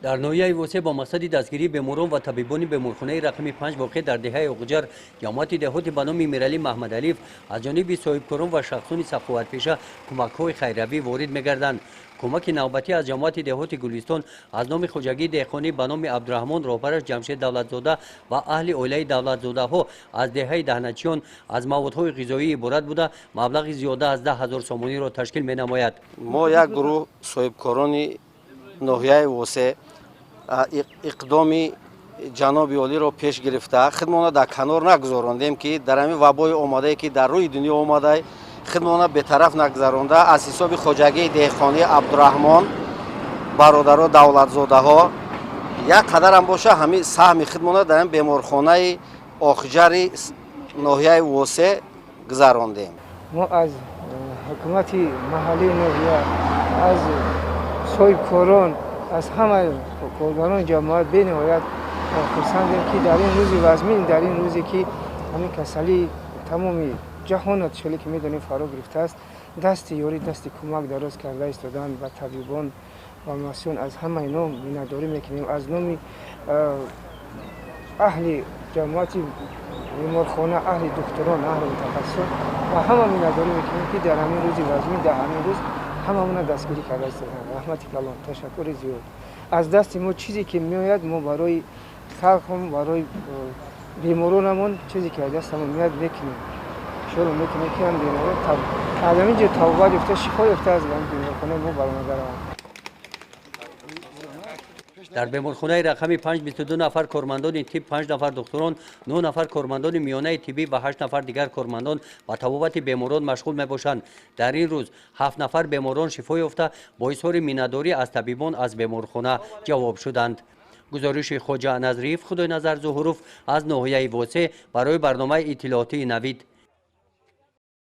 Дар ноҳияи Восеъ бо мақсади дастгирии беморон ва табибони беморхонаи рақами 5, воқеъ дар деҳаи Оғҷар, ҷамоати деҳоти ба номи Миралӣ Маҳмадалиев, аз ҷониби соҳибкорон ва шахсони саховатпеша кӯмакҳои хайравӣ ворид мегарданд. Кӯмаки навбатӣ аз ҷамоати деҳоти Гулистон аз номи хоҷагии деҳқонӣ ба номи Абдураҳмон, роҳбараш Ҷамшед Давлатзода ва аҳли оилаи Давлатзодаҳо аз деҳаи Даҳначиён аз маводҳои ғизоӣ иборат буда, маблағи зиёда аз 10 000 сомониро ташкил менамояд. Мо як гурӯҳ соҳибкорони ноҳияи Восеъ иқдоми ҷаноби олиро пеш гирифта, худмона дар канор нагузарондем, ки дар ҳамин вабои омадае, ки дар рӯи дунё омада, худмона бетараф нагузаронда, аз ҳисоби хоҷагии деҳқонии Абдураҳмон, бародаро Давлатзодаҳо, як қадарам боша, ҳамин саҳми худмона дар ҳамин беморхонаи Охҷари ноҳияи Восеъ гузарондем. Мо аз ҳукумати маҳаллии ноҳия, аз соҳибкорон, аз ҳама коргарони ҷамоат бениҳоят хурсандем, ки дар ин рӯзи вазмин, дар ин рӯзе, ки ҳамин касалии тамоми ҷаҳонро, хеле ки медонем, фаро гирифтааст, дасти ёрӣ, дасти кӯмак дароз карда истоданд ба табибон ва муассисон. Аз ҳамаи ном миннатдорӣ мекунем. Аз номи аҳли ҷамоати беморхона, аҳли духтурон, аҳли мутахассисон ва ҳама миннатдорӣ мекунем, ки дар ҳамин рӯзи вазмин, дар ҳамин рӯз ҳамамона дастгирӣ карда истоданд. Раҳмати калон, ташаккури зиёд. Аз дасти мо чизе ки меояд, мо барои халқам, барои беморонамон чизе ки аз дастамон меояд, мекунем. Иншоалло, мекунем, ки ҳам беморон аз ҳамин ҷо табобат ёфта, шифо ёфта, аз беморхонаи мо баромада раванд. Дар беморхонаи рақами 5 22 нафар кормандони тиб, 5 нафар духтурон, 9 нафар кормандони миёнаи тиббӣ ва 8 нафар дигар кормандон ба табобати беморон машғул мебошанд. Дар ин рӯз ҳафт нафар беморон шифо ёфта, бо изҳори миннатдорӣ аз табибон аз беморхона ҷавоб шуданд. Гузориши Хоҷа Назриев, Худойназар Зуҳуров аз ноҳияи Восеъ барои барномаи иттилоотии «Навид».